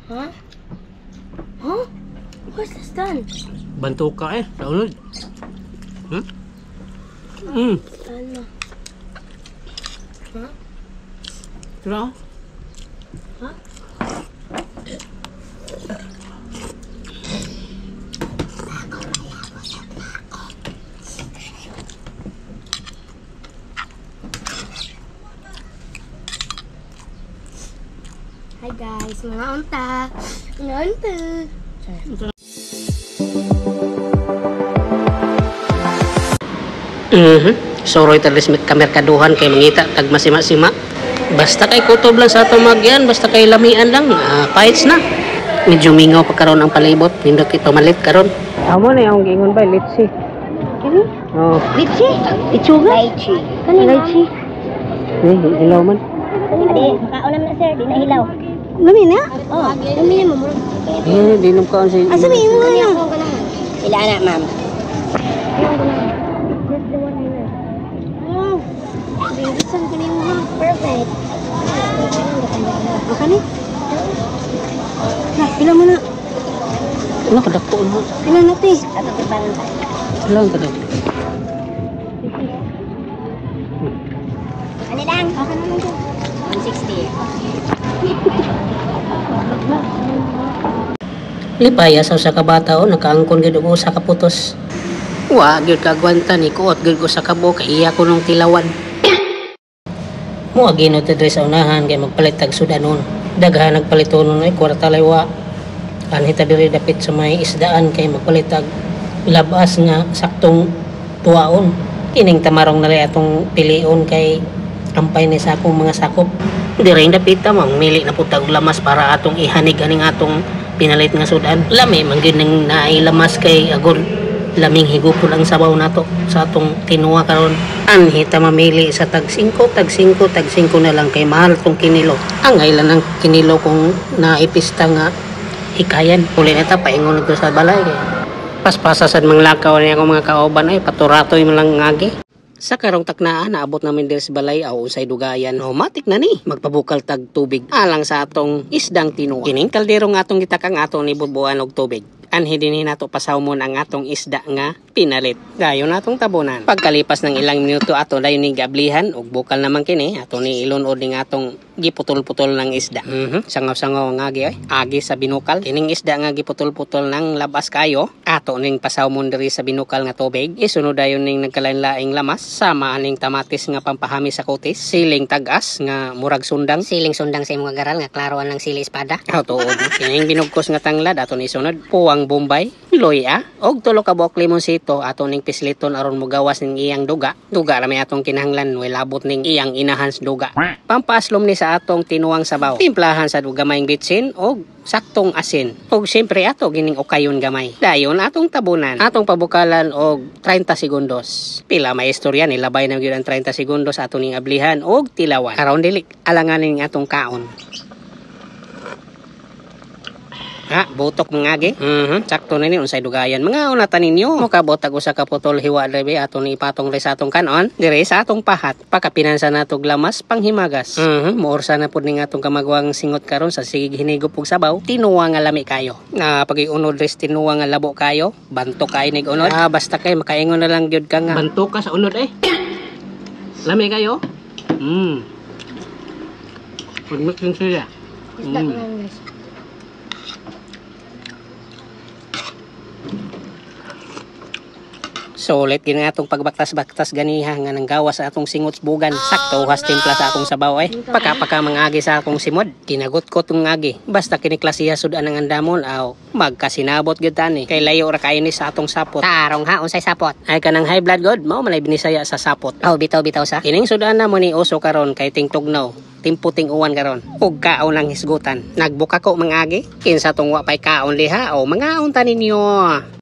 Huh? Huh? What's this done? Bantuka eh, sa unod. Ano? Huh? Tira. Huh? Hi guys, mga unta. Mga unta. Soroy talis kamerkaduhan kay mangita tag masima-sima. Basta kay kutob lang sa atong magyan, basta kay lamian lang, paits na. Medyo mingaw pa karon ang palibot, nindot kay pamalit karon. Amo na yung giingon ba, litsi. Kini? Oh, Litchi? Itsuga? Lychee. Kani lychee? eh, hilaw man. Di, makaon na sir, di na hilaw. Lami na? Oh, lami na mo. Eh, di nung kaon si. Asa may imo na? Ila na, ma'am. Wow. Bingisan ko nimo ha. Perfect. Okay ni? Na, pila mo na. Ano kadako na? Pila na te. Ato pa parang Hilaw ka daw. Ano lang? Okay na lang to. 160. Lipaya sa usa ka bata o nakaangkon gyud og usa ka putos. Wa gyud kagwanta ni kuot gyud ko sa kabo kay iya ko nung tilawan. Mo ginoo ta diri sa unahan kay magpalit tag sudanon. Daghan nagpalitonon ay kwarta lay wa. Anhi ta diri dapit sa may isdaan kay magpalit tag labas nga saktong tuwaon. Kining tamarong nalay atong pilion kay ampay ni sa akong mga sakop. Diri dapit ta mamili na pud tag lamas para atong ihanig aning atong pinalit nga sudan. Lami man gyud ning naay lamas kay agol laming higupon ang sabaw nato sa atong tinuwa karon. Anhi ta mamili sa tag 5, tag 5, tag 5 na lang kay mahal tong kinilo. Ang lang ng kinilo kung naipista nga hikayan. Uli na ta paingon ko sa balay kay paspasa sad manglakaw niya akong mga kauban ay paturatoy man lang ngagi. Sa karong taknaan, naabot namin diri sa balay aw unsay dugayan. Matik na ni. Magpabukal tag tubig alang sa atong isdang tinuwa. Kining kaldero nga atong gitakang ato ni bubuan og tubig. Anhi dinhi nato pasawmon ang atong isda nga pinalit. Dayon natong tabunan. Pagkalipas ng ilang minuto ato dayon ni gablihan og bukal naman kini ato ni ilunod ning atong giputol-putol ng isda. Sangaw-sangaw ang agi ay. Agi sa binukal. Kining isda nga giputol-putol ng labas kayo. Ato ning pasawmon diri sa binukal nga tubig. Isunod dayon ning nagkalain-laing lamas sama aning tamatis nga pampahami sa kutis, siling tag-as nga murag sundang, Siling sundang sa imong garal nga klaro ang sili espada. Aw tuod. Kining binugkos nga tanglad ato ni sunod, puwang bombay, luya, og tulo ka buok limonsito ato ning pisliton aron mogawas ning iyang duga. Duga ra may atong kinahanglan, way labot ning iyang inahan sa duga. Pampaslom ni sa atong tinuang sabaw. Timplahan sa gamayng bitsin og saktong asin. Og siyempre ato gining ukayon gamay. Dayon atong tabunan, atong pabukalan og 30 segundos. Pila may istorya nilabay na gyud ang 30 segundos ato ning ablihan og tilawan. Aron dili alanganin atong kaon. Ha, butok mga agi. Sakto na ni unsay dugayan. Mga una ta ninyo. Mokabot tag usa ka putol hiwa diri ato ni ipatong ri sa atong kanon, diri sa atong pahat. Pakapinansa natog lamas panghimagas. Muorsa na pud ning atong kamagwang singot karon sa sige hinigop og sabaw. Tinuwa nga lami kayo. Na pag-iunod res tinuwa nga labo kayo, banto kay nig unod. Ah, basta kay makaingon na lang gyud ka nga. Banto ka sa unod eh. Lami kayo. Pagmixing siya. Isda na guys. Sulit gini atong pagbaktas-baktas ganiha nga nang gawas sa atong singot bugan. Sakto has timpla sa akong sabaw ay. Paka-paka mangagi sa akong simod. Kinagot ko tong agi. Basta kini klasiha sudan ang andamon aw magkasinabot gyud tani. Kay layo ra kayo ni sa atong sapot. Tarong ha, unsay sapot? Ay kanang high blood god, mao man ay binisaya sa sapot. Aw bitaw-bitaw sa. Kining sudan na mo ni uso karon kay tingtugnaw. Timputing uwan karon. Ug kaon ang hisgutan. Nagbuka ko mangagi. Kinsa tong wa pay kaon diha o mangaon ta ninyo.